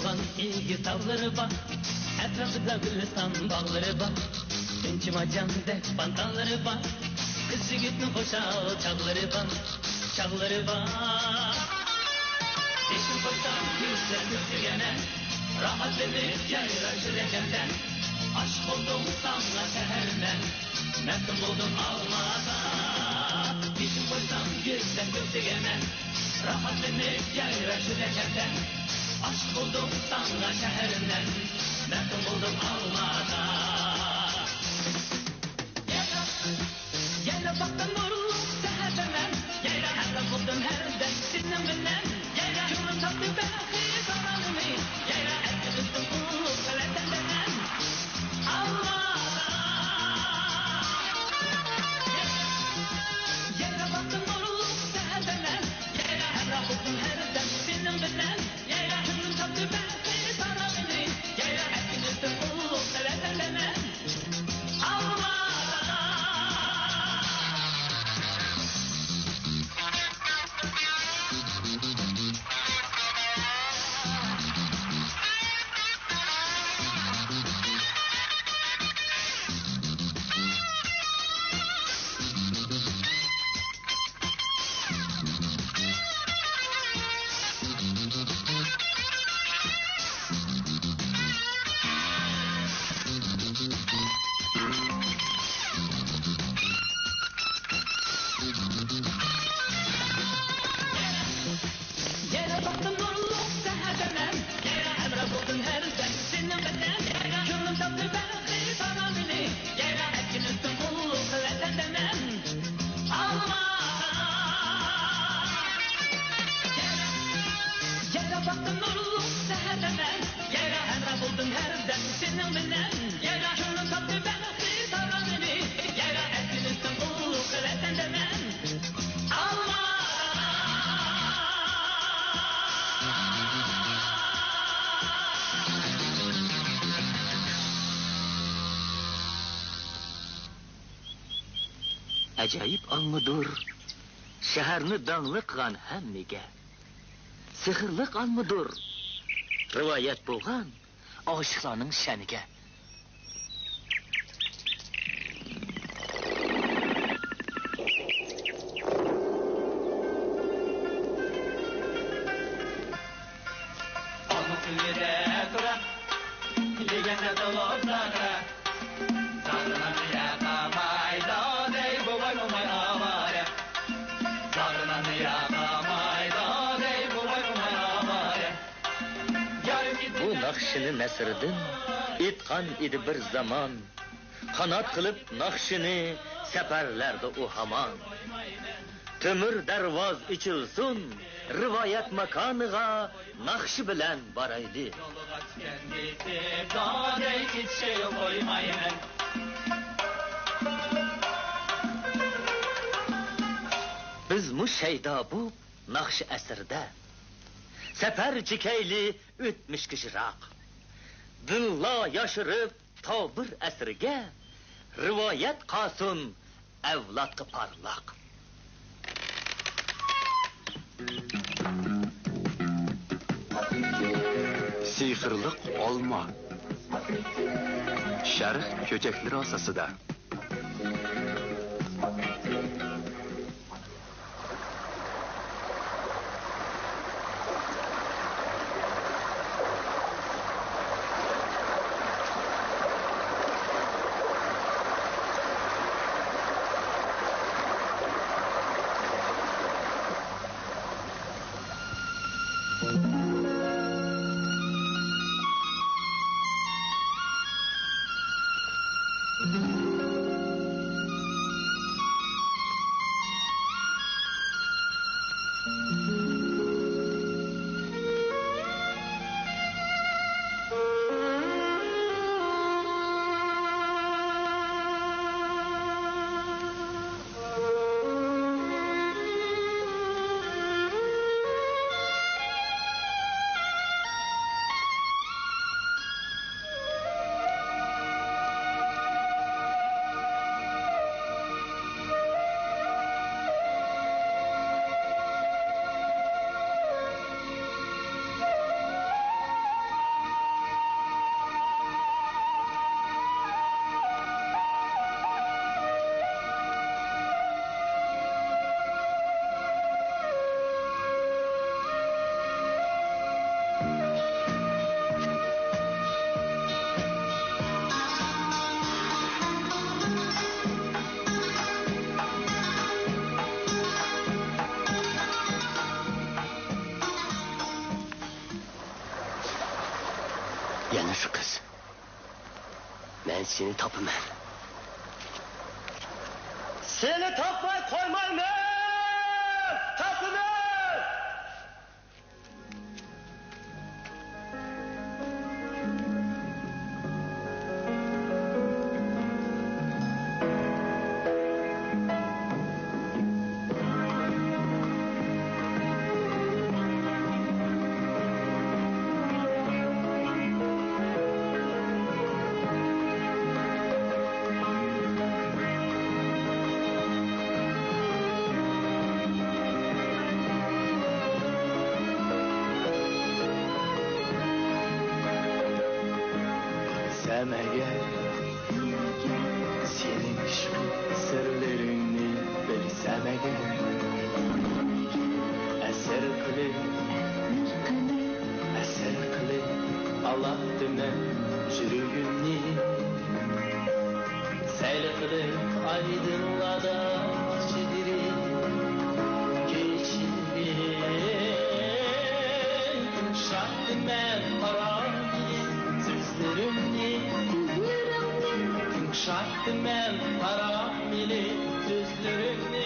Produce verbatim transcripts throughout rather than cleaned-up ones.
ئېگىز تاغلىرى بار، ئەتراپىدا گۈلىستان باغلىرى بار. ئۈنچە مارجاندەك پانتانلىرى بار، قىز يىگىتنىڭ خۇشال چاغلىرى بار، چاغلىرى بار. بېشىم قويسام گۈزەل كۆكسىگە مەن، راھەتلىنىپ يايراش يۈرەكلەردە. ئاشىق بولدۇم ساڭا شەھەر مەن، مەپتۇن بولدۇم ئالمادا. بېشىم قويسام گۈزەل كۆكسىگە مەن، راھەتلىنىپ يايراش يۈرەكلەردە. ئاشىق بولدۇم ساڭا شەھەر مەن، مەپتۇن بولدۇم ئالمادا. يەنە باقتىم نۇرلۇق سەھەردە مەن، يەنە ھەمراھ بولدۇم ھەردەم سېنىڭ بىلەن. يەنە كۆڭلۈم تاپتى بەخت ئارامىنى، يەنە ئەركىلىدىم ئۇلۇغ ۋەتەندە مەن. ئالمادا. يەنە باقتىم نۇرلۇق سەھەردە مەن، يەنە ھەمراھ بولدۇم ھەردەم سېنىڭ بىلەن. يەنە كۆڭلۈم تاپتى بەخت ئارامىنى، يەنە ئەركىلىدىم ئۇلۇغ ۋەتەندە مەن. يەنە باقتىم نۇرلۇق سەھەردە مەن، يەنە ھەمراھ بولدۇم ھەردەم سېنىڭ بىلەن. يەنە كۆڭلۈم تاپتى بەخت ئارامىنى، يەنە ئەركىلىدىم ئۇلۇغ ۋەتەندە مەن. ئالمادا. يەنە باقتىم نۇرلۇق سەھەردە مەن، يەنە ھەمراھ بولدۇم ھەردەم سېنىڭ بىلەن. يەنە كۆڭلۈم تاپتى بەخت ئارامىنى، يەنە ئەركىلىدىم ئۇلۇغ ۋەتەندە مەن. ئالمادا. ئەجايىپ ئالمىدۇر شەھەرنى داڭلىق قىلغان ھەممىگە. سېھىرلىق ئالمىدۇر رىۋايەت بولغان ئاشىقلارنىڭ شەنىگە. ئالما سۈيىدە تۇرا، يېگەندە تولۇپ زاغرا. زاغرىنى ياقمايدۇ دەي بوۋاي موماي ئاۋارە. زاغرىنى ياقمايدۇ دەي بوۋاي موماي ئاۋارە. بۇ ناخشىنى نەسىردىن ئېيتقان ئىدى بىر زامان. قانات قىلىپ ناخشىنى سەپەرلەردە ئۇ ھامان. تۆمۈر دەرۋاز ئېچىلسۇن، رىۋايەت ماكانىغا ناخشا بىلەن بارايلى. بىزمۇ شەيدا بۇ ناخشا ئەسرىدە سەپەر چېكەيلى ئۆتمۈشكە يىراق. دىنلا ياشىرىپ تا بىر ئەسىرگە، رىۋايەت قالسۇن ئەۋلادقا پارلاق. سېھىرلىق ئالما. شەرق چۆچەكلىرى ئاساسىدا. يەنە شۇ قىز. مەن سېنى تاپىمەن. سېنى تاپماي قويمايمەن! تاپىمەن! سەمەگە سېنىڭ ئىشق سىرلىرىڭنى بىلسەم ئەگەر، ئەسىر قىلىپ، ئەسىر قىلىپ ئالاتتىمەن يۈرىكىمنى. سەل قىلىپ ئايدىڭلاردا چىدىرىپ كېچىنى. تىڭشاتتىمەن قارا سۆزلىرىمنى، سۆزلىرىمنى. تىڭشاتتىمەن قارا مېلى سۆزلىرىمنى.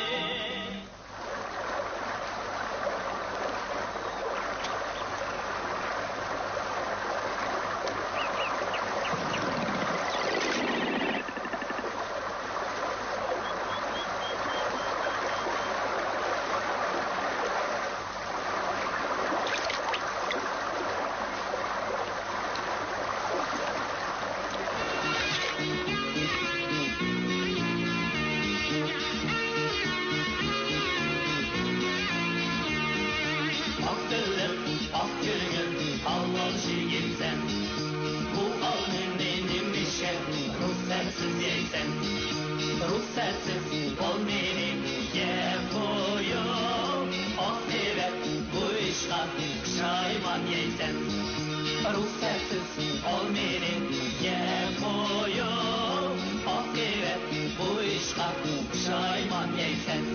ئاق تىلىم، ئاق كۆڭۈل، ھالال يىگىتسەن. بۇ ھالنى نېمىشقا رۇخسەتسىز يەيسەن؟ رۇخسەتسىز بولمىدى يەپ قويۇپ، ئاقىۋەت بۇ ئىشقا پۇشايمان يەيسەن. رۇخسەتسىز ئالمىنى يەپ قويۇپ، ئاقىۋەت بۇ ئىشقا پۇشايمان يەيسەن.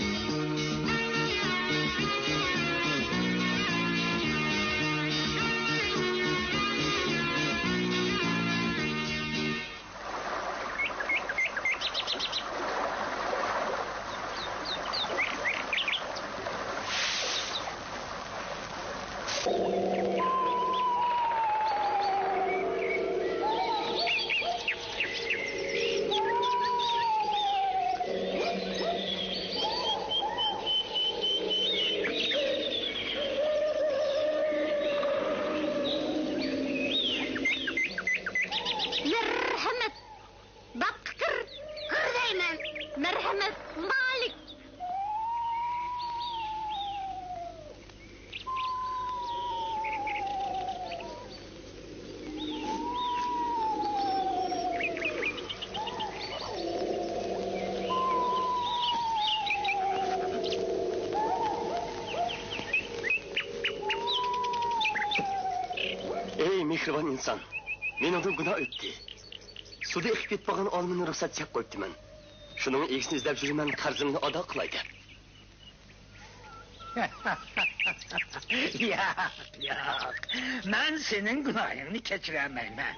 مەرھەمەت! داققا كىر، كىر دەيمەن! مەرھەمەت، مالىك! ئەي مېھرىبان ئىنسان، مېنىڭدىن گۇناھ ئۆتتى. سۇدا ئېقىپ كېتىپ قالغان ئالمىنى رۇخسەت يەپ قويۇپتىمەن. شۇنىڭ ئىگىسىنى ئىزدەپ يۈرىمەن، قەرزىمنى ئادا قىلاي دەپ. ياق، ياق. مەن سېنىڭ گۇناھىڭنى كەچۈرەلمەيمەن.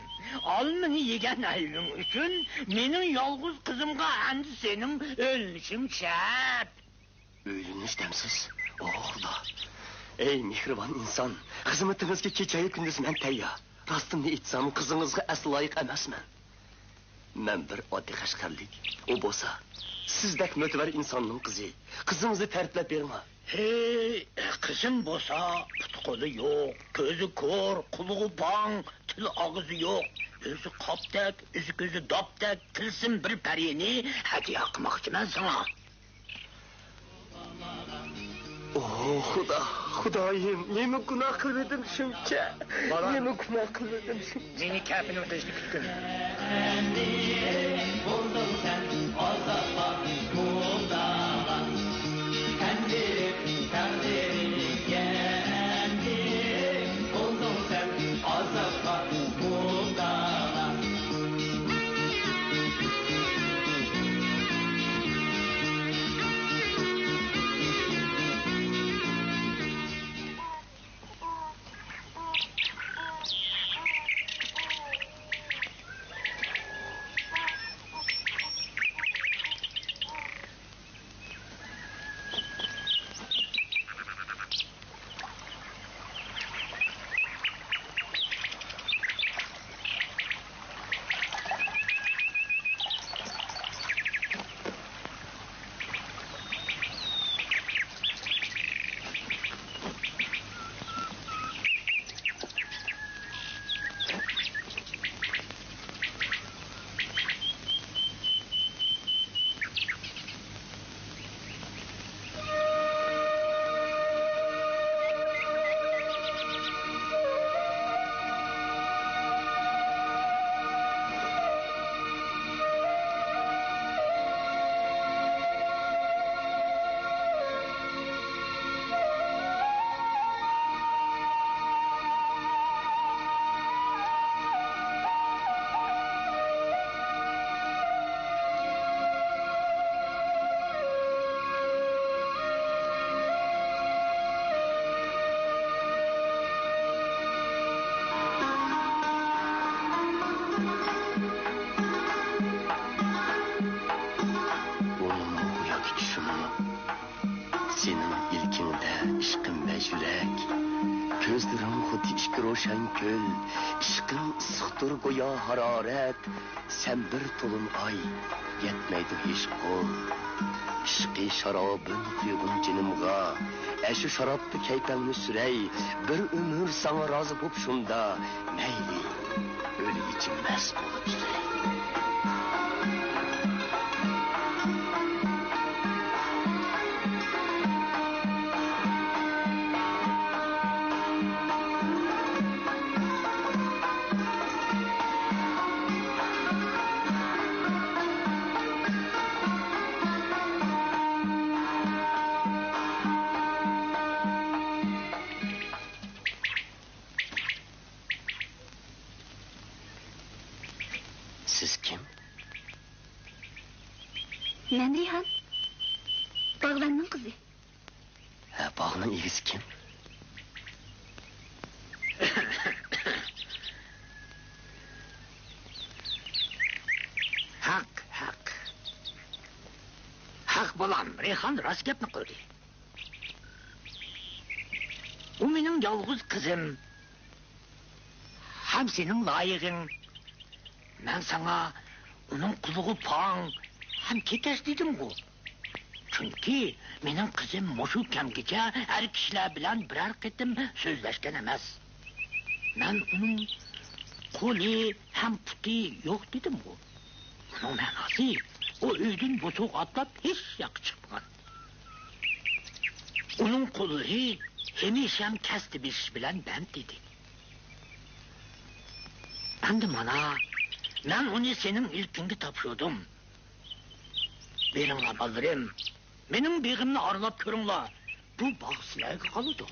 ئالمىنى يېگەن ئەيىبىڭ ئۈچۈن مېنىڭ يالغۇز قىزىمغا ئەمدى سېنىڭ ئۆلۈشۈڭ شەرت. ئۆيلىنىش دەمسىز؟ ئوھ، خۇدا! ئەي، مېھرىبان ئىنسان، خىزمىتىڭىزگە كېچەيۇ كۈندۈز مەن تەييار. راستىمنى ئېيتسام، قىزىڭىزغا ئەسلا لايىق ئەمەسمەن. مەن بىر ئاددىي قەشقەرلىك، ئۇ بولسا سىزدەك مۆتىۋەر ئىنساننىڭ قىزى. قىزىڭىزنى تەرىپلەپ بېرىڭا. ھەي، قىزىم بولسا پۇتى-قولى يوق، كۆزى كور، قۇلىقى پاڭ، تىل-ئاغزى يوق، ئۆزى قاپتەك، ئۆزى-كۆزى داپتەك، تىلسىم بىر پەرىنى ھەدىيە قىلماقچىمەن ساڭا. ئوھ، خۇدا، خۇدايىم، نېمە گۇناھ قىلىۋىدىم شۇنچە؟ بالا. نېمە گۇناھ قىلىۋىدىم شۇنچە؟ مېنى كەپىنىڭ تېشىدا كۈتكىن. ئەمدى بولدۇڭ سەن ئازابقا مۇپتىلا. تەن بېرىپ تەقدىرىڭگە ئەمدى بولدۇڭ سەن ئازابقا مۇپتىلا. روشەن كۈن، ئىشقىڭ ئىسسىقتۇر گويا ھارارەت، سەن بىر تولۇن ئاي، يەتمەيدۇ ھېچ قول. ئىشقى شارابىم قۇيغىن جېنىمغا، ئەشۇ شارابتا كەيپىڭنى سۈرەي، بىر ئۆمۈر ساڭا رازى بوپ شۇندا، مەيلى، ئۆلگۈچە مەست بولۇپ يۈرەي. سىز كىم؟ مەن رەيھان. باغۋەننىڭ قىزى. ھە، باغنىڭ ئىگىسى كىم؟ ھەق، ھەق. ھەق، بالام، رەيھان راست گەپنى قىلدى. ئۇ مېنىڭ يالغۇز قىزىم. ھەم سېنىڭ لايىقىڭ. مەن ساڭا ئۇنىڭ قۇلىقى پاڭ ھەم كېكەچ دېدىمغۇ. چۈنكى مېنىڭ قىزىم مۇشۇ كەمگىچە ھەر كىشىلەر بىلەن بىرەر قېتىم سۆزلەشكەن ئەمەس. مەن ئۇنىڭ قولى ھەم پۇتى يوق دېدىمغۇ. بۇنىڭ مەناسى، ئۇ ئۆيدىن بوسۇغا ئاتلاپ ھېچ ياققا چىقمىغان. ئۇنىڭ قوللىرى ھەمىشە كەستە بېسىش بىلەن بەند ئىدى. ئەمدى مانا، مەن ئۇنى سېنىڭ ئىلكىڭگە تاپشۇردۇم. بېرىڭلار، بالىلىرىم، مېنىڭ بېغىمنى ئارىلاپ كۆرۈڭلار. بۇ باغ سىلەرگە قالىدۇ.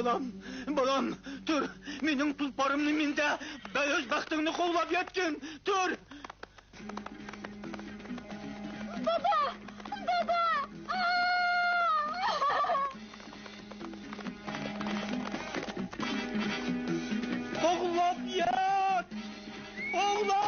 بالام، بالام، تۇر، مېنىڭ تۇلپارىمنى مىن-دە، بەلوش بەختىڭنى قوغلاپ يەتكىن، تۇر! دادا! دادا! ئا! قوغلاپ يەت! ئوغلا!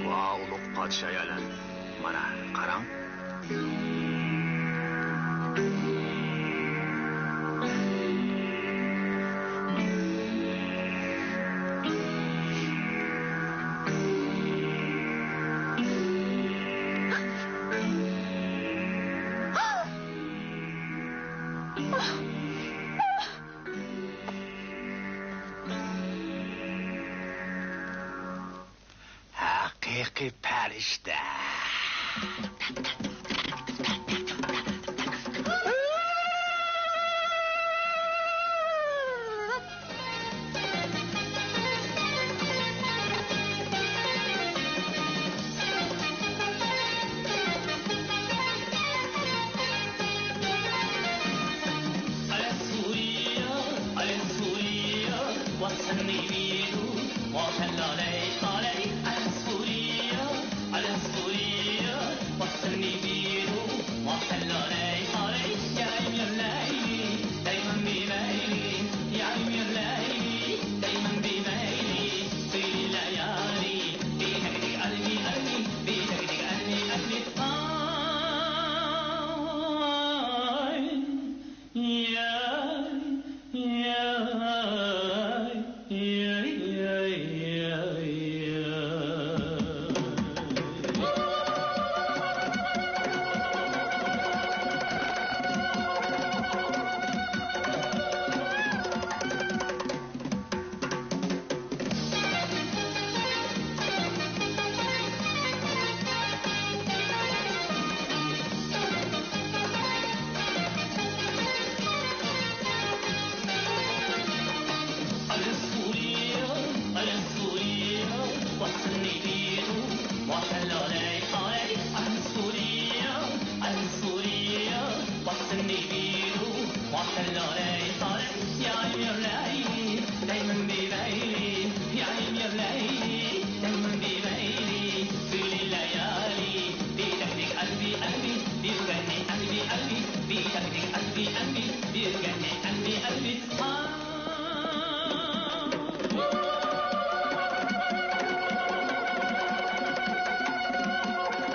ۋاھ، ئۇلۇغ پادىشاھ ئالەم! مانا، قاراڭ! ئىشتە.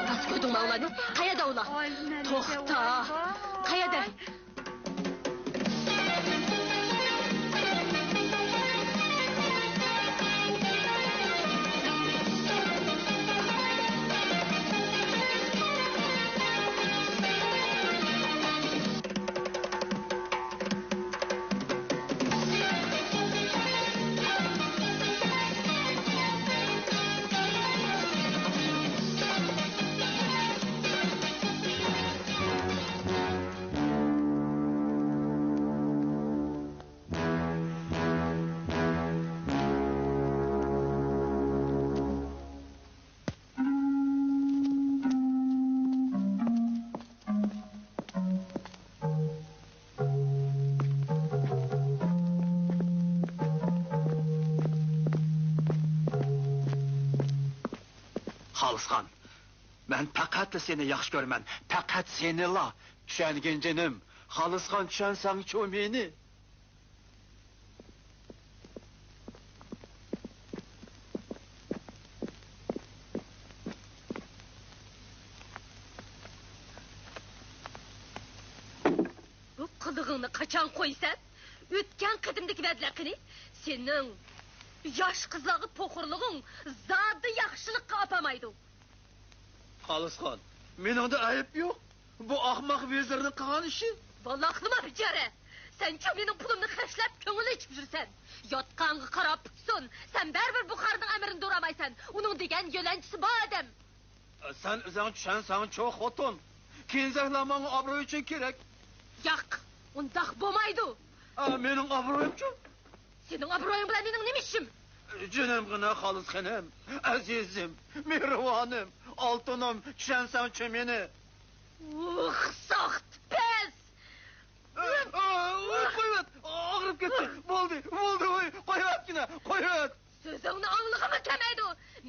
راست كۆردۈڭمۇ ئۇلارنى؟ قەيەردە ئۇلار؟ توختا! قەيەردە؟ خالىسخان، مەن پەقەتلا سېنى ياخشى كۆرىمەن، پەقەت سېنىلا. چۈشەنگىن جېنىم، خالىسخان، چۈشەنسەڭچۇ مېنى؟ بۇ قىلىقىڭنى قاچان قويىسەن؟ ئۆتكەن قېتىمدىكى ۋەدىلەر قېنى؟ سېنىڭ ياش قىزلارغا پوخۇرلۇقۇڭ زادى ياخشىلىققا ئاپارمايدۇ. خالىسخان، مېنىڭدە ئەيىب يوق. بۇ ئاخماق ۋېزىرنىڭ قىلغان ئىشى. ۋالاقلىما بىچارە! سەنچۇ مېنىڭ پۇلۇمنى خەجلەپ كۆڭۈل ئېچىپ يۈرىسەن. ياتقانغا قاراپ پۇتسۇن، سەن بەرىبىر بۇخارنىڭ ئەمرىنى دۇرامايسەن. ئۇنىڭ دېگەن يۆلەنچىسى بار ئادەم. سەن ئۆزۈڭ چۈشەنسەڭچۇ خوتۇن. كېنىزەكلەر ماڭا ئابرۇي ئۈچۈن كېرەك. ياق، ئۇنداق بولمايدۇ. ئا، مېنىڭ ئابرۇيۇمچۇ؟ سېنىڭ ئابرۇيۇڭ بىلەن مېنىڭ نېمە ئىشىم؟ جېنىمغىنە خالىسخېنىم، ئەزىزىم، مېھرىۋانىم، ئالتۇنۇم، چۈشەنسەڭچۇ مېنى؟ ئۇخ، ساختىپەز! ئا، ئا، ۋوي، قويۇۋەت! ئاغرىپ كەتتى. بولدى، بولدى، ۋوي، قويۇۋەتكىنە، قويۇۋەت! سۆزۈڭنى ئاڭلىغۇممۇ كەلمەيدۇ.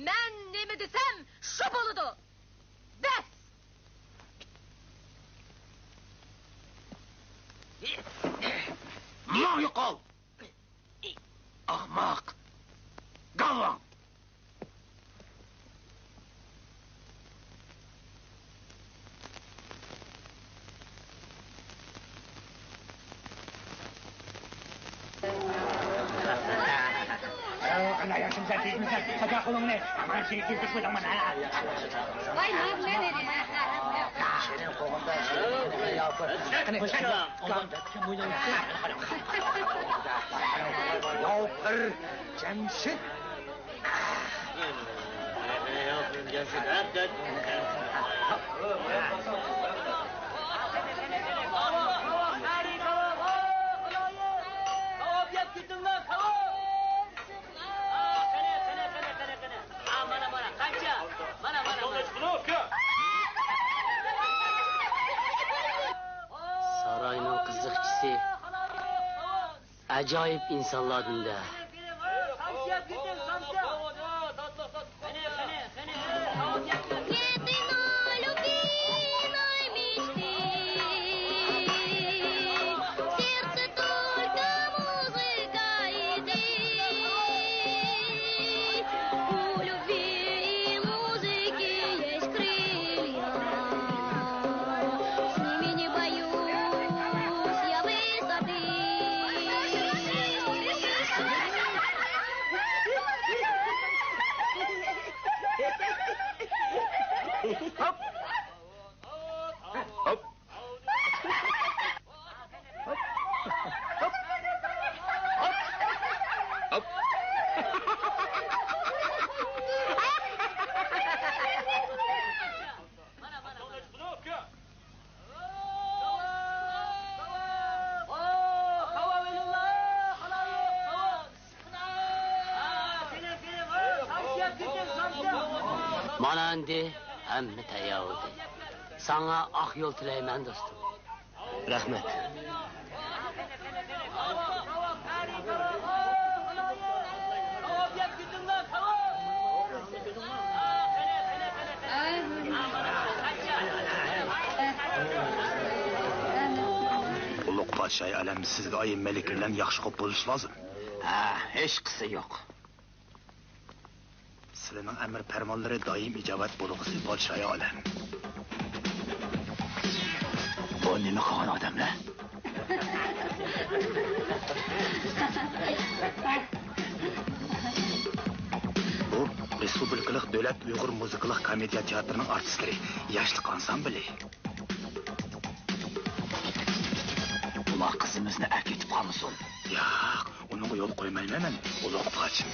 مەن نېمە دېسەم، شۇ بولىدۇ. بەس! ماڭ يوقال! ئاخماق! گاۋاڭ! ئانا ياخشىمسەن، تېگىمسەن؟ ساكا قولۇڭنى. ئامان، سېنى كىرگۈزۈپ قويدۇم مانا. ۋاي، ناغمەن ئىدى. شېرىن قوغۇندا شېرىن ياپىر. قېنى، قېنى. ياپىر جەمشىت. ساراينىڭ قىزىقچىسى ئاجايىپ ئىنسانلاردىن-دە. مانا ئەمدى ھەممە تەييار بولدى. ساڭا ئاق يول تىلەيمەن، دوستۇم. رەھمەت. ئۇلۇغ پادىشاھى ئالەم، سىزگە ئايىم مەلىكە بىلەن ياخشى خوپ بولۇش لازىم. ھە، ھېچقىسى يوق. سىلىنىڭ ئەمر پەرمانلىرى دائىم ئىجابەت بولغۇسى پادىشاھى ئالەم. بۇ نېمە قىلغان ئادەملەر؟ بۇ رېسپۇبلىكىلىق دۆلەت ئۇيغۇر مۇزىكىلىق كومېدىيە تىياتىرىنىڭ ئارتىسلىرى، ياشلىق ئانسامبىلى. ئۇلار قىزىمىزنى ئەكېتىپ قالمىسۇن. ياق، ئۇنىڭغا يول قويمايمەن مەن، ئۇلۇغ پادىشاھ.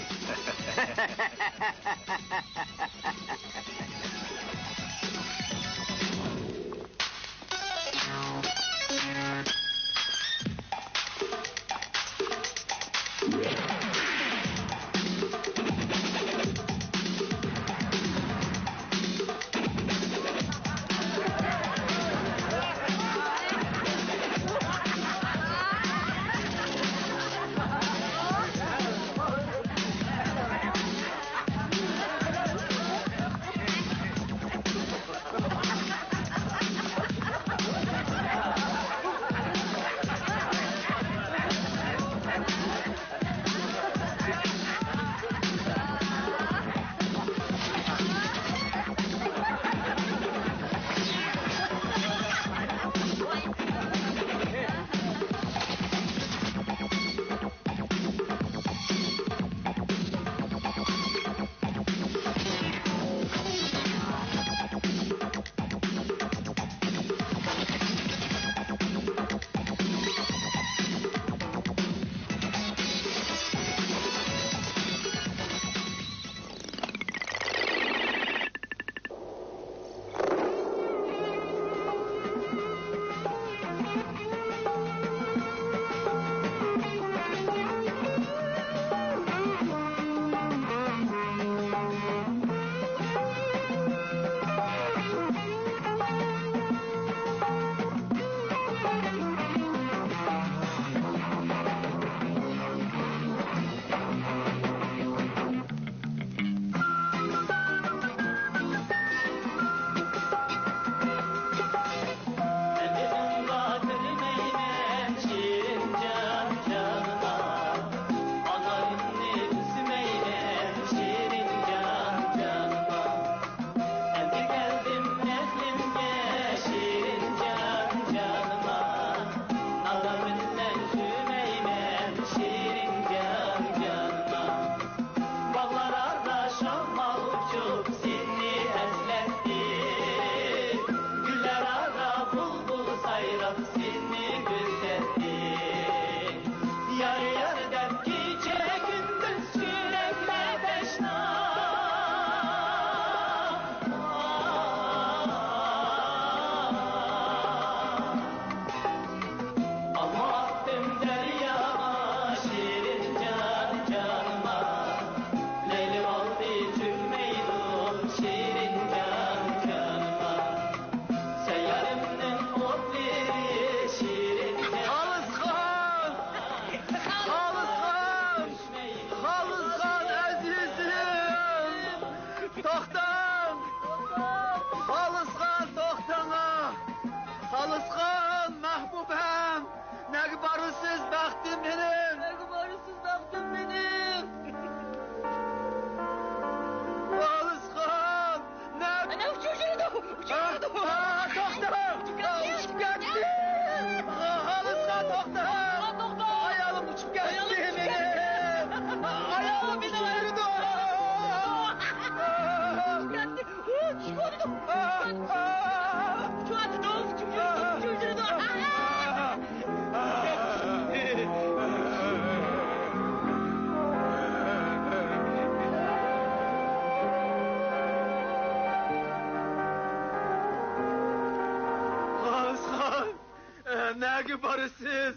نەگە بارىسىز؟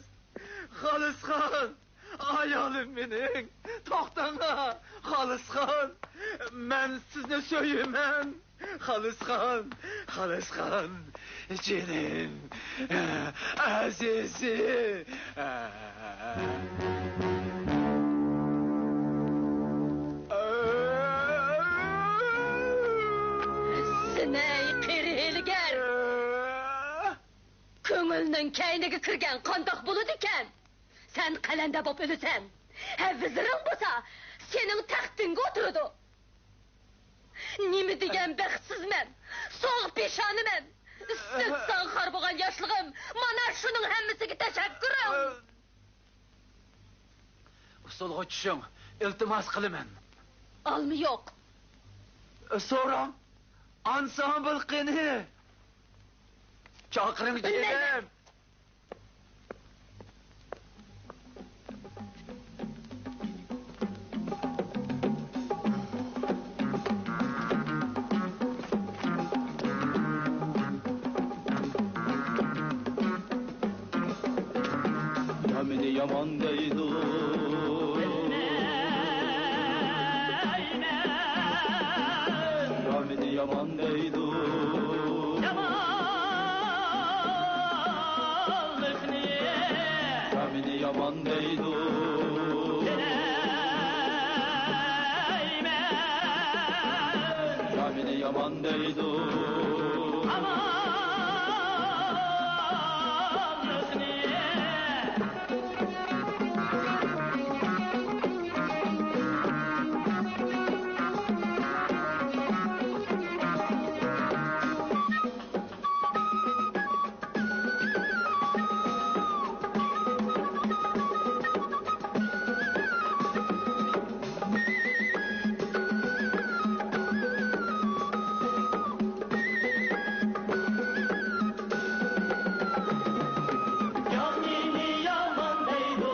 خالىسخان، ئايالىم مېنىڭ. توختاڭا، خالىسخان. مەن سىزنى سۆيىمەن. خالىسخان، خالىسخان. جېنىم، ئەزىزىم. سېنى، ئەي قېرى ھىيلىگەر! كۆڭۈلنىڭ كەينىگە كىرگەن قانداق بولىدىكەن؟ سەن قەلەندەر بوپ ئۆلىسەن، ھە، ۋىزىرىڭ بولسا سېنىڭ تەختىڭگە ئولتۇرىدۇ. نېمە دېگەن بەختسىزمەن، سوغۇق پېشانىمەن. ئىسسىق ساڭخار بولغان ياشلىقىم، مانا شۇنىڭ ھەممىسىگە تەشەككۈرۈڭ. ئۇسسۇلغا چۈشۈڭ، ئىلتىماس قىلىمەن. ئالما يوق. سوراڭ، ئانسامبىل قېنى؟ چاقىرىڭ، بىلمەيمەن. جېنىم. يا مېنى يامان دەيدۇ. يا مېنى يامان دەيدۇ. يا مېنى يامان دەيدۇ. يا مېنى يامان دەيدۇ. يا مېنى يامان دەيدۇ،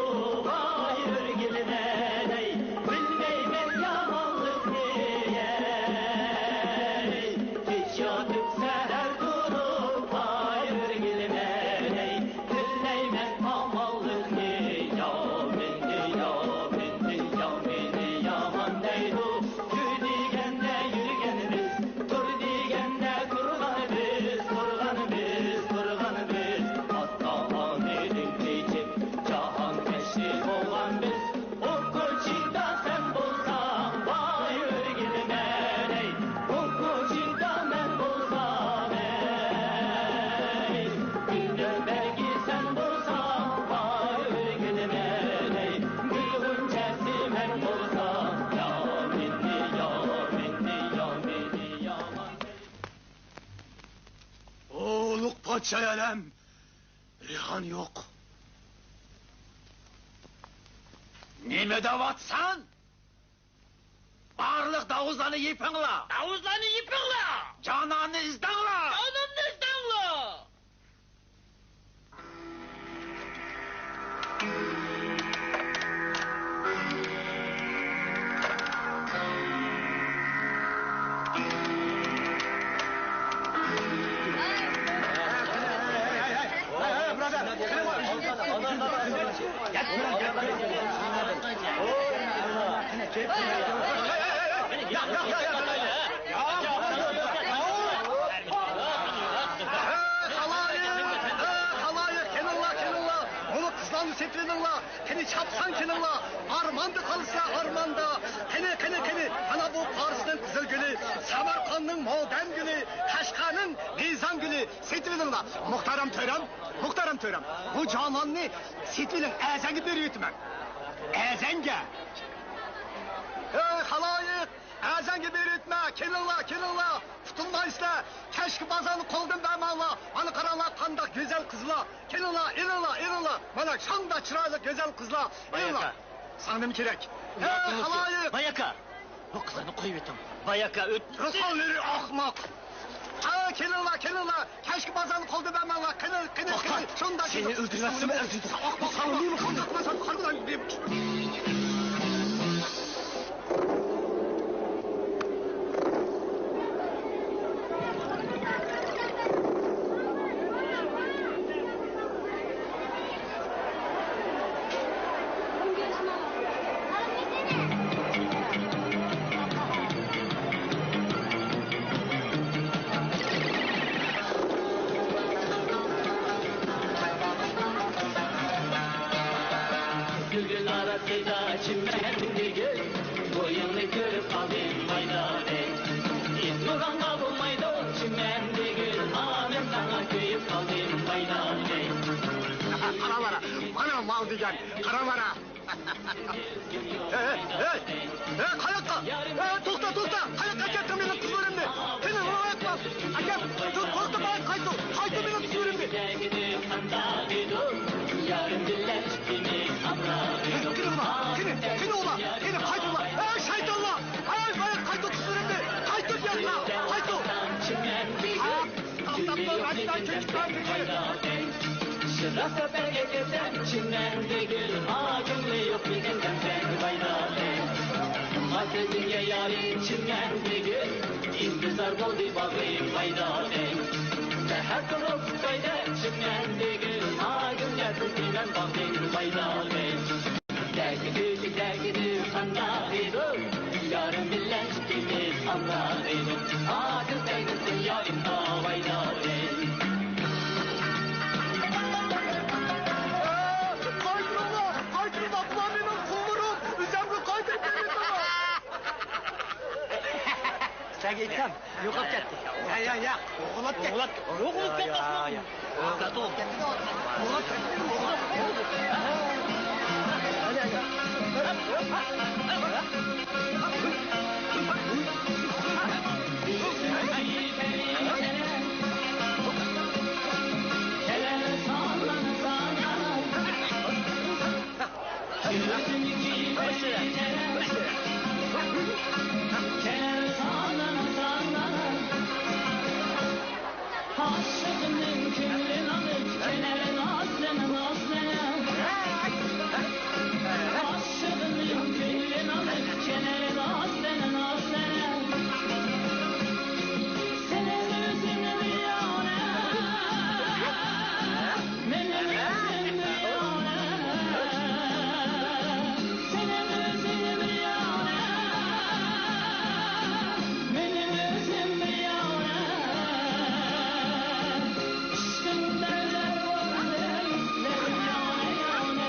ۋاي ئۆرگىلىمە دەي، بىلمەيمەن يامانلىقنى، ئەي. كېچە ياتىپ سەھەر تۇرۇپ، ۋاي ئۆرگىلىمە دەي، بىلمەيمەن ئامانلىقنى. يا مېنى، يا مېنى، يا مېنى يامان دەيدۇ. يۈر دېگەندە يۈرگەن بىز، تۇر دېگەندە تۇرغان بىز، تۇرغان بىز، تۇرغان بىز. ئاتا-ئانىدىن كېچىپ، جاھانكەشلىك بولغان بىز. ئۇ كوچىدا سەن بولساڭ، ۋاي ئۆرگىلىمە دەي. ئۇ كوچىدا مەن بولسام، ئەي، گۈلدەك بەرگى سەن بولساڭ، ۋاي ئۆرگىلىمە دەي. گۈل غۇنچەسى مەن بولسام، يا مېنى، يا مېنى، يا مېنى يامان. ئۇلۇغ پادىشاھ ئالەم، رەيھان يوق. نېمە دەۋاتسەن؟ بارلىق داۋۇزلارنى يېپىڭلار! داۋۇزلارنى يېپىڭلار! جاناننى ئىزدەڭلار! جاناننى ئىزدەڭلار! خالايىق، خالايىق، كېلىڭلار، كېلىڭلار. بۇ قىزلارنى سېتىۋېلىڭلار. قېنى، چاپسان كېلىڭلار. ئارماندا قالسا ئارماندا. قېنى، قېنى، قېنى. مانا بۇ پارسنىڭ قىزىل گۈلى، سەمەرقاننىڭ مودەم گۈلى، قەشقەرنىڭ نىزام گۈلى. سېتىۋېلىڭلار. مۇھتەرەم تۆرەم، مۇھتەرەم تۆرەم، بۇ جاناننى سېتىۋېلىڭ، ئەزەڭگە بېرىۋېتىمەن. ئەزەڭگە. ئەي خالايىق، ئەزەڭگە بېرىۋېتىمەن، كېلىڭلار، كېلىڭلار، قۇتۇلمايسىلەر. كەچكى بازارنى قولدىن بەرمەڭلار. مانا قاراڭلار، قانداق گۈزەل قىزلار. كېلىڭلار، ئېلىڭلار، ئېلىڭلار. مانا شۇنداق چىرايلىق گۈزەل قىزلار. ئېلىڭلار. باياكا. ساڭا نېمە كېرەك؟ ھە، خالايىق! باياكا! بۇ قىزلارنى قويۇۋېتىڭ. باياكا ئۆت. رۇسۇللىرى ئاخماق! ھە، كېلىڭلار، كېلىڭلار! كەچكى بازارنى قولدا بەرمەڭلار! قېنى، قېنى، توختا! قېنى! شۇنداق سېنى ئۆلتۈرۈۋەتسىمۇ ئەرزىيدۇ؟ ساڭا ئاخماق! ساڭا نېمە قىلدى؟ چىمەندىگۈل، بويۇڭنى كۆرۈپ قالدىم بايدادەك. ھېچ بولغانغا بولمايدۇ چىمەندىگۈل، ئا، مەن ساڭا كۆيۈپ قالدىم بايدادەك. قاراۋەرە، مانا مال دېگەن، قاراۋەرە. ھەي، ھەي، ھەي، ھەي، قاياققا؟ ھەي، توختا، توختا، قاياققا كەتتىڭ مېنىڭ قىزلىرىمنى؟ قېنى، راۋايەت قىل. ئاكام، توختا، قاياققا قايتتىڭ؟ قايتۇر مېنىڭ قىزلىرىمنى. قېنى، قېنى، قېنى ئۇلا، قېنى قايتۇرلا. ھەي، شايتانلار! ھەي، ھەي، قايتۇر قىزلىرىمنى! قايتۇر بۇياققا، قايتۇر! ھە؟ توختاپ تۇر، ھەددىدىن چۆكۈپ بارمىدى. شىرراق سەپەرگە كىرسەم، چىمەندىگۈل، ما كۆڭلى يوق لېكىن دەمسەن بايدادەك. ما كۆزۈڭگە يارى چىمەندىگۈل، ئىنتىزار بولدى باغرىم بايدادەك. سەھەر تۇرۇپ سايدا چىمەندىگۈل، ما گۈلگە تىلتىمەن باغرىم بايدادەك. دەگىدى، دەگىدى، قانداق ئىدۇ؟ يارىم بىلەن ئىككىمىز ئامراق ئىدۇق. ھازىر دەگمىسۇن يارىم، داۋاي، داۋاي. قايتۇرۇڭلار، قايتۇرۇڭلار، بۇلار مېنىڭ قۇللىرىم. ئۆزۈمگە قايتۇرۇپ بېرىڭلار. سەن ئېيتسام، يوقاپ كەتتى. يا، يا، يا. ئوغلاپ كەتتى. ئوغلاپ كەتتى. يا، يا، يا. ئوغلاپ كەتتى. ئوغلاپ كەتتى. ئاشىقنىڭ كۆڭلىنى ئالىپ كېلەر نازلىنىپ، نازلىنىپ. ئاشىقنىڭ كۆڭلىنى ئالىپ كېلەر نازلىنىپ، نازلىنىپ. سېنىڭ ئۆزۈڭ بىر يانا، مېنىڭ ئۆزۈم بىر يانا. سېنىڭ ئۆزۈڭ بىر يانا، مېنىڭ ئۆزۈم بىر يانا. ئىشقىڭ دەريا بولدى، لېكىن يانا، يانا.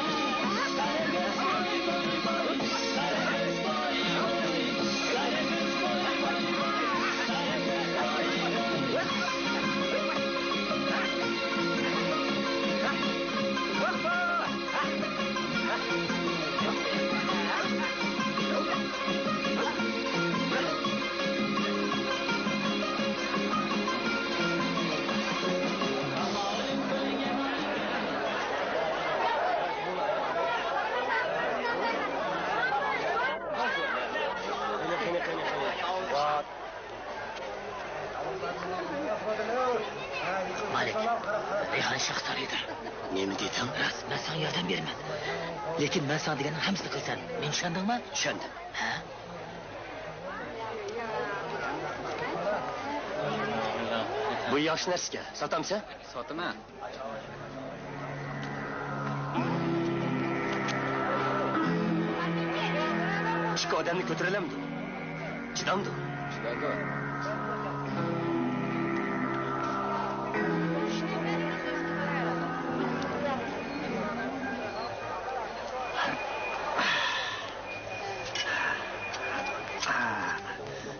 مالىك، رەيھان شاھ سارىيىدا. نېمە دېدىڭ؟ راست، مەن ساڭا ياردەم بېرىمەن. لېكىن مەن ساڭا دېگەننىڭ ھەممىسىنى قىلىسەن. مېنى چۈشەندىڭمۇ؟ چۈشەندىم. ھە؟ بۇ ياخشى نەرسىكەن، ساتامسەن؟ ساتىمەن. ئىككى ئادەمنى كۆتۈرەلەمدۇ؟ چىدامدۇ؟ چىدايدۇ.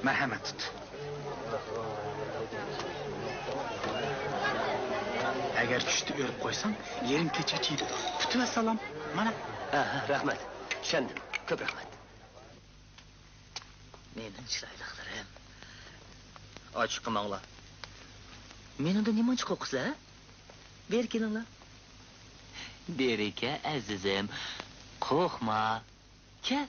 مەرھەمەت تۇت. ئەگەر چۈشتە ئۆرۈپ قويساڭ، يېرىم كېچىگىچە يېتىدۇ. پۇتى ۋەسسالام. مانا. ھە، ھە، رەھمەت. چۈشەندىم. كۆپ رەھمەت. مېنىڭ چىرايلىقلىرىم. ئاچ قىماڭلار. مېنىڭدىن نېمانچە قورقىسىلەر، ھە؟ بېرى كېلىڭلار. بېرى كەل، ئەزىزىم. قورقما. كەل.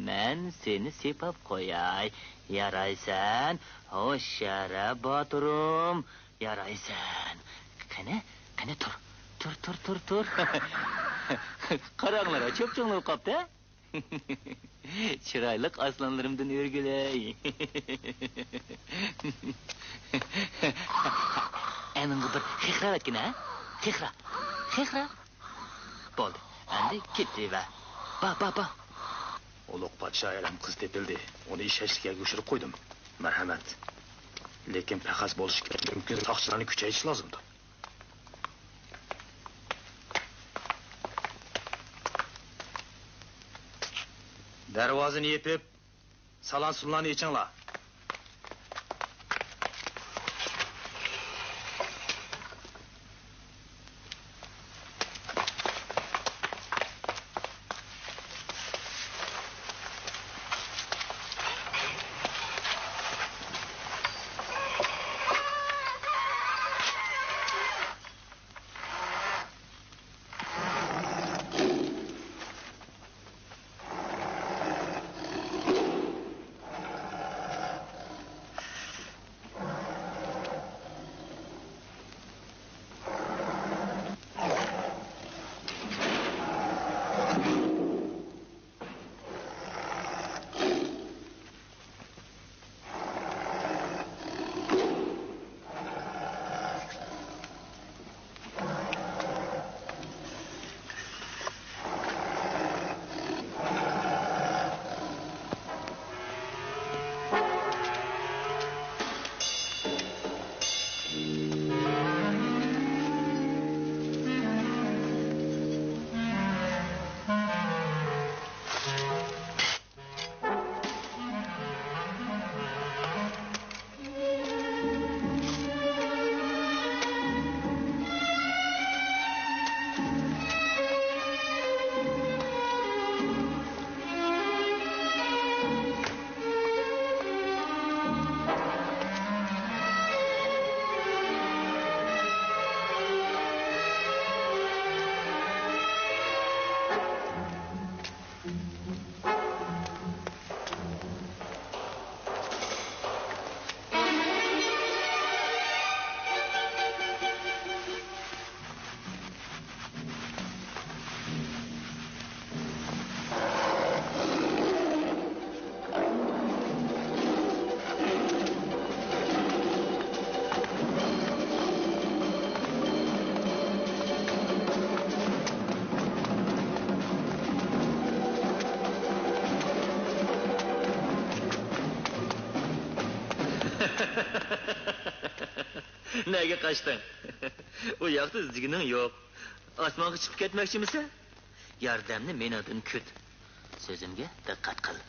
مەن سېنى سىيپاپ قوياي. يارايسەن، ھوشيار باتۇرۇم. يارايسەن. قېنى، قېنى تۇر. تۇر، تۇر، تۇر، تۇر. قاراڭلار، چۆپچۆڭلىرى قاپتۇ. چىرايلىق ئاسلانلىرىمدىن ئۆرگۈلەي. ئەنىڭغا بىر خىخراۋەتكىنە، ھە؟ خىخرا. خىخرا. بولدى. ئەمدى كېتىۋەر. با، با، با. ئۇلۇغ پادىشاھ ئەلەم قىزى تېپىلدى. ئۇنى ئىشەنچلىك يەرگە يوشۇرۇپ قويدۇم. مەرھەمەت. لېكىن پەخەس بولۇشى مۇمكىن ساقچىلارنى كۈچەيتىش لازىمدۇ. دەرۋازىنى يېپىپ، سالان-سۇلاننى ئېچىڭلار. نەگە قاچتىڭ؟ ئۇ ياقتا ئىزدىگىنىڭ يوق. ئاسمانغا چىقىپ كەتمەكچىمىسەن؟ ياردەمنى مېنىڭدىن كۈت. سۆزۈمگە دىققەت قىل.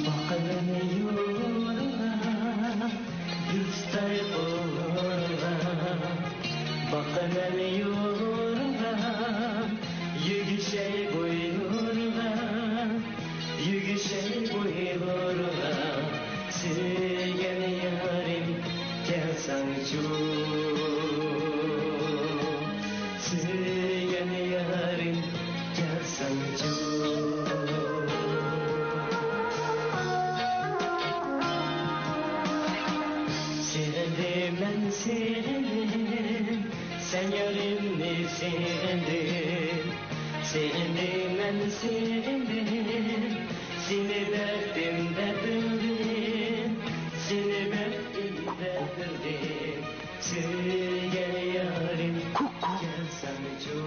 باقىمەن يولغا، دوستاي قولغا، باقىمەن يولغا، يۈگۈشەي بۇيرۇغا، يۈگۈشەي بۇيرۇغا، سۆيگەن يارىم، كەلسەڭچۇ، سۆيگەن يارىم، كەلسەڭچۇ. سېغىندىم مەن، سېغىندىم، سەن يارىمنى سېغىندىم. سېغىندىم مەن، سېغىندىم، سېنى بەختىم دەپ بىلدىم، سېنى بەختىم دەپ بىلدىم. سۆيگەن يارىم، كۇكۇ. كەلسەڭچۇ.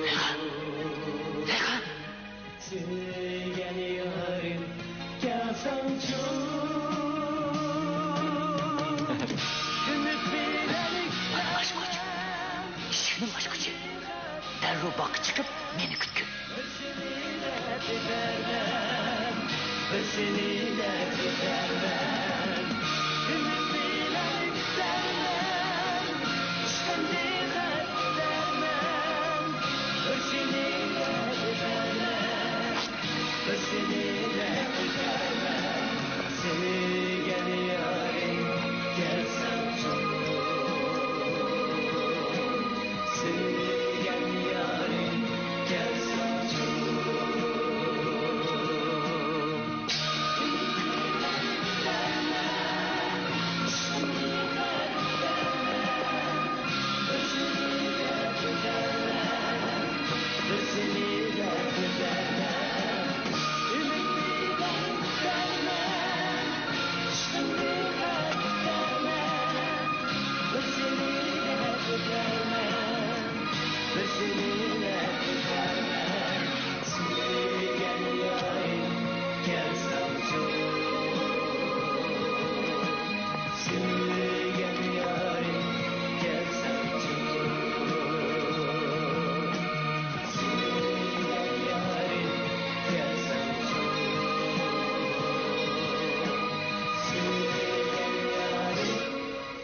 رەيھان! رەيھان! سۆيگەن يارىم، كەلسەڭچۇ. ئۈمىد بىلەن. ئاچقۇچ! ئىشىكنىڭ ئاچقۇچى. دەررۇ باغقا چىقىپ، مېنى كۈتكىن. بىر سېنى دەپ ئۆتەرمەن، بىر سېنى دەپ ئۆتەرمەن. ئۈمىد بىلەن كۈتەرمەن، ئىشقىمنى خەت ئېتەرمەن. بىر سېنى دەپ ئۆتەرمەن، بىر سېنى دەپ ئۆتەرمەن. سۆيگەن يارىم، كەلسەڭچۇ. سۆيگەن يارىم، كەلسەڭچۇ.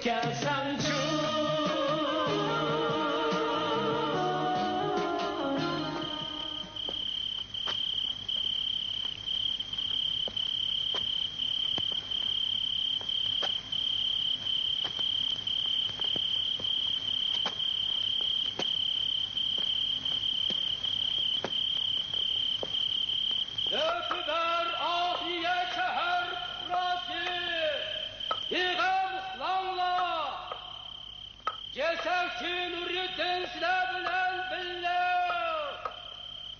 كەلسەڭچۇ. مۆتىبەر ئاقنىيەت شەھەر پۇقراسى، بىغەم ئۇخلاڭلار. جەسەكچى نۇرىدىن سىلەر بىلەن بىللە.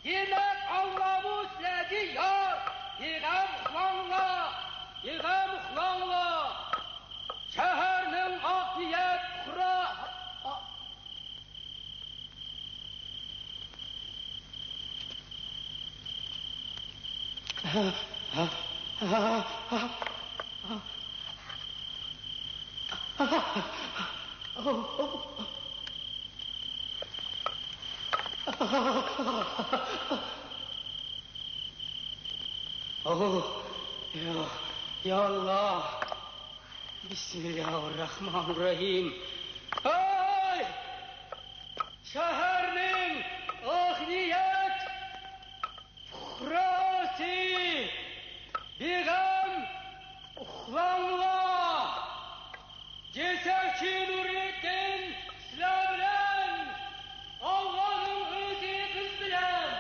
دېمەك، ئاللامۇ سىلەرگە يار. بىغەم ئۇخلاڭلار، بىغەم ئۇخلاڭلار. شەھەرنىڭ ئاقنىيەت پۇقرا-، ئوھ، يا، يا ئاللا. بىسمىللاھىرراھمانىرراھىم. ھەي! شەھەرنىڭ ئاقنىيەت پۇقراسى، بىغەم ئۇخلاڭلار. جەسەكچى نۇرىدىن سىلەر بىلەن، ئاللانىڭ ئۆزى بىز بىلەن.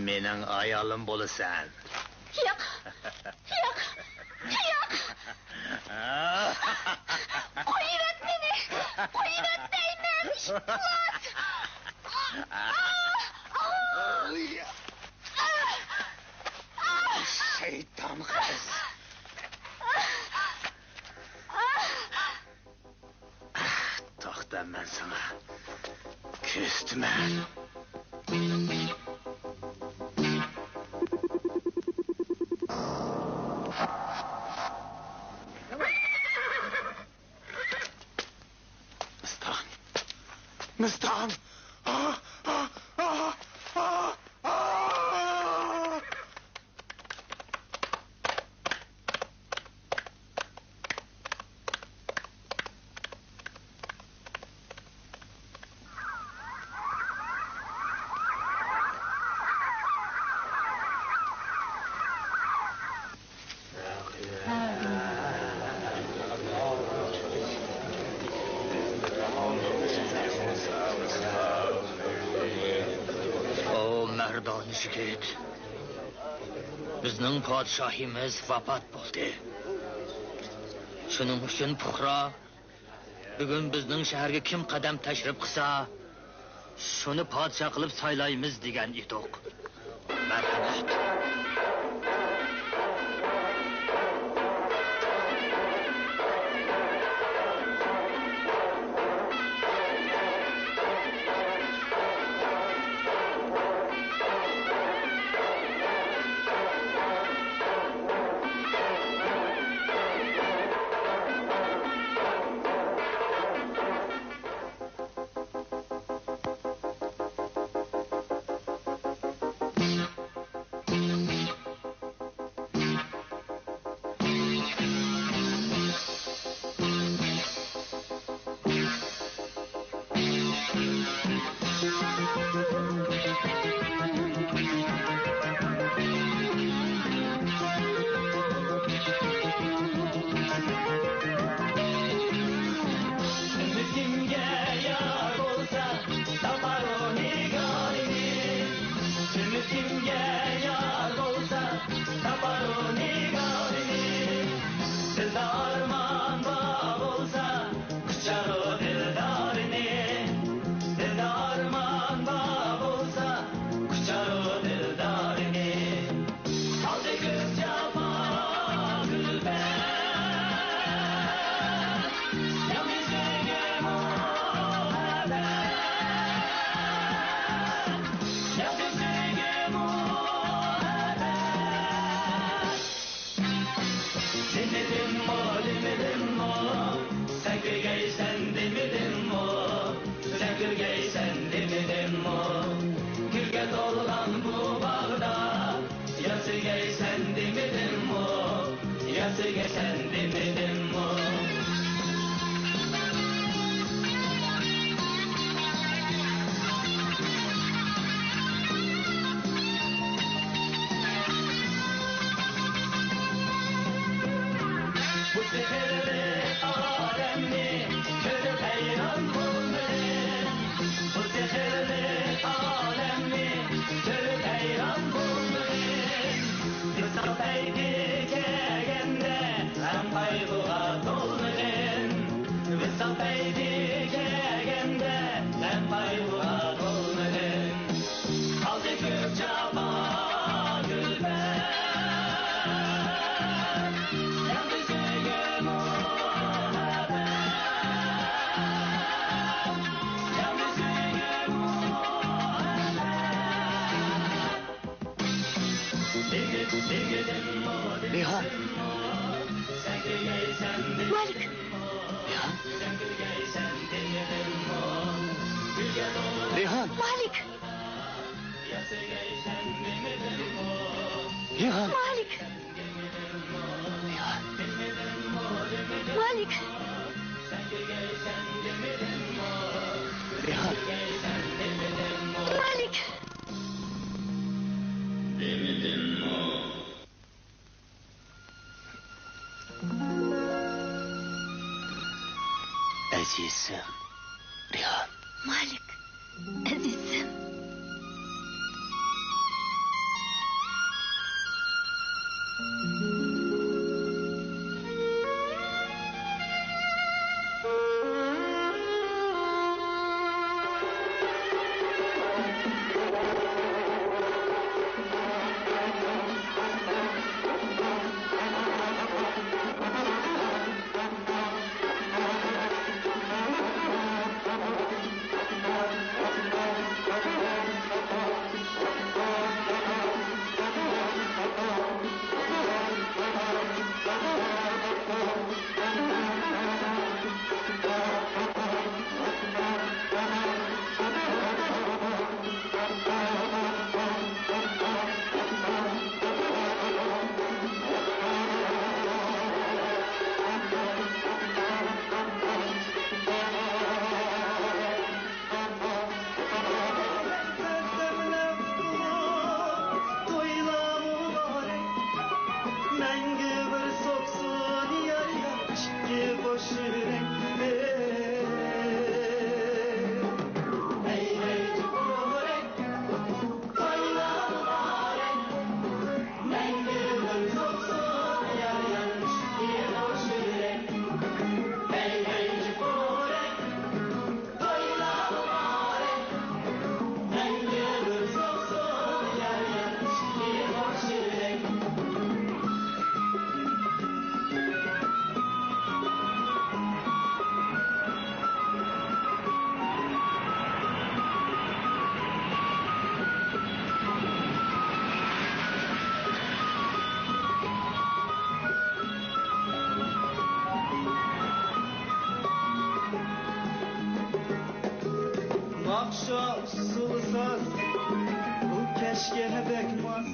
مېنىڭ ئايالىم بولىسەن. ياق! ياق! ياق! قويۇۋەت مېنى! قويۇۋەت دەيمەن! ئىپلاس! شەيتان قىز! توختا، مەن ساڭا كۆرسىتىمەن. مىستان! مىستان! ئا! ئا! ئا! ئا! ئا! ئو مەردانە يىگىت! بىزنىڭ پادىشاھىمىز ۋاپات بولدى. شۇنىڭ ئۈچۈن پۇقرا، بۈگۈن بىزنىڭ شەھەرگە كىم قەدەم تەشرىپ قىلسا، شۇنى پادىشاھ قىلىپ سايلايمىز دېگەن ئىدۇق. مەرھەمەت. ئۈمىدىمگە يار بولسا، تاپارۇ نىگارىنى. ئۈمىدىمگە يار بولسا، تاپارۇ نىگارىنى. دىلدا ئارمان بار بولسا، قۇچارۇ دىلدارىنى. دىلدا ئارمان بار بولسا، قۇچارۇ دىلدارىنى. قالدى كۆپ جاپا، كۈلپەت. ياخشى سۆيگۈ مۇھەببەت. ياخشى سۆيگۈ مۇھەببەت. دېمىدىممۇ، دېمىدىممۇ، سەن كۆرگەيسەن دېمىدىممۇ، سەن كۆرگەيسەن دېمىدىممۇ، گۈلگە تولغان بۇ باغدا ياسىگەيسەن دېمىدىممۇ، ياسىگەيسەن دېمىدىممۇ؟ بۇ سېھىرلىك ئالەمنى كۆرۈپ ھەيران بولدۇم. بۇ سېھىرلىك ئالەمنى كۆرۈپ ھەيران بولدۇم. ۋىسال پەيتى كەلگەندە غەم قايغۇغا تولمىدىم. ۋىسال پەيتى كەلگەندە غەم قايغۇغا تولمىدىم. قالدى كۆپ جاپا، كۈلپەت. ياندى سۆيگۈ، مۇھەببەت. ياندى سۆيگۈ، مۇھەببەت. رەيھان! مالىك! رەيھان! رەيھان! مالىك! رەيھان! مالىك! رەيھان! مالىك! رەيھان! مالىك! ئەزىزىم، رەيھان. مالىك، ئەزىزىم.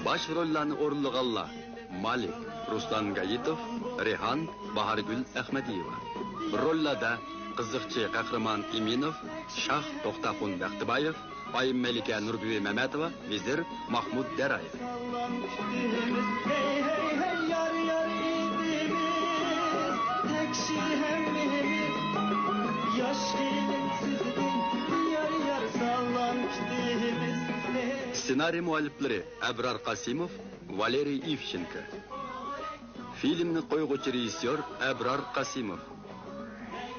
باش روللارنى ئورۇنلىغانلار: مالىك، رۇسلان گايىتوف، رېھان، باھارگۈل ئەخمەدىيېۋا. روللاردا قىزىقچى قەھرىمان ئىمىنوف، شاھ توختاخۇن بەختىبايېۋ، ئايىم مەلىكە نۇربۈۋى مەمەتوۋا، ۋەزىر ماھمۇد دەرايېۋ. سېنارىي مۇئەللىپلىرى ئەبرار قاسىموف، ۋالېرىي ئىۋچېنكو. فىلىمنى قويغۇچى رېژىسسور ئەبرار قاسىموف.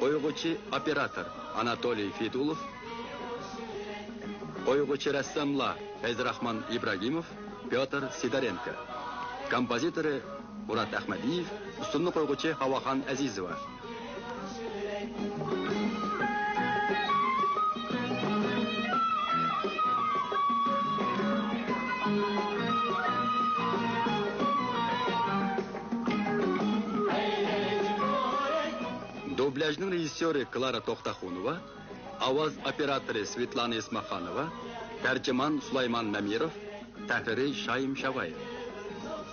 قويغۇچى ئوپېراتور ئاناتولىي فېدۇلوف. قويغۇچى رەسساملار فەيزىراخمان ئىبراگىموف، پيوتر سىدارېنكو. كومپوزىتورى مۇرات ئەخمەدىيېف، ئۇسسۇلنى قويغۇچى ھاۋاخان ئەزىزوۋا. دوبلياژنىڭ رېژىسسيورى كلارا توختاخۇنوۋا، ئاۋاز ئوپېراتورى سۋېتلانا ئىسماخانوۋا، تەرجىمان سۇلايمان مەمىروف، تەھرىرى شايىم شاۋايېف.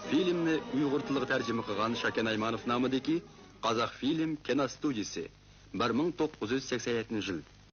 فىلىمنى ئۇيغۇر تىلىغا تەرجىمە قىلغان شاكەن ئايمانوف نامىدىكى قازاق فىلىم كىنو ستۇدىيىسى، بىر مىڭ توققۇز يۈز سەكسەن يەتتىنچى يىل.